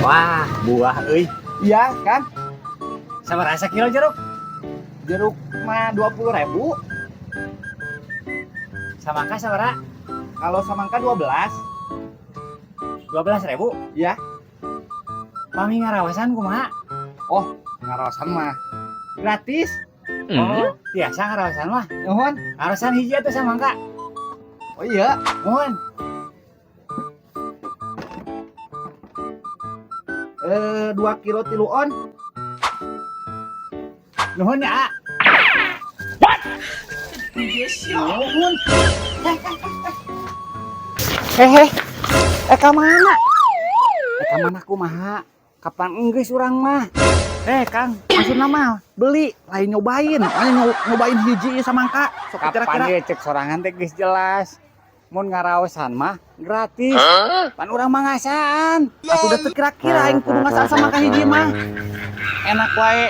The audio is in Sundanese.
Wah, buah euy. Iya, Kang. Sabaraha kilo jeruk? Jeruk mah 20.000. Samangka sabaraha? Kalau samangka 12. 12.000. Iya. Pami ngaraosan kumaha? Oh, ngaraosan mah gratis. Oh, biasa ngaraosan mah. Nuhun. Ngaraosan hiji atuh samangka. Oh iya. Nuhun. 2 kilo 3 on. Nuhun ya, A. What? Nuhun. Hehe. Ka mana? Ka mana kumaha? Kapan enggeus urang mah? Kang, maksudna mah beli, lain nyobain. Lain nyobain hiji samangka. Sok Kapan kira-kira. ge cek sorangan teh geus jelas. Mun ngaraosan mah gratis. Pan urang mah ngasaan. Atuh udah teu kira-kira aing kudu ngasaan samangka hiji mah. Enak wae.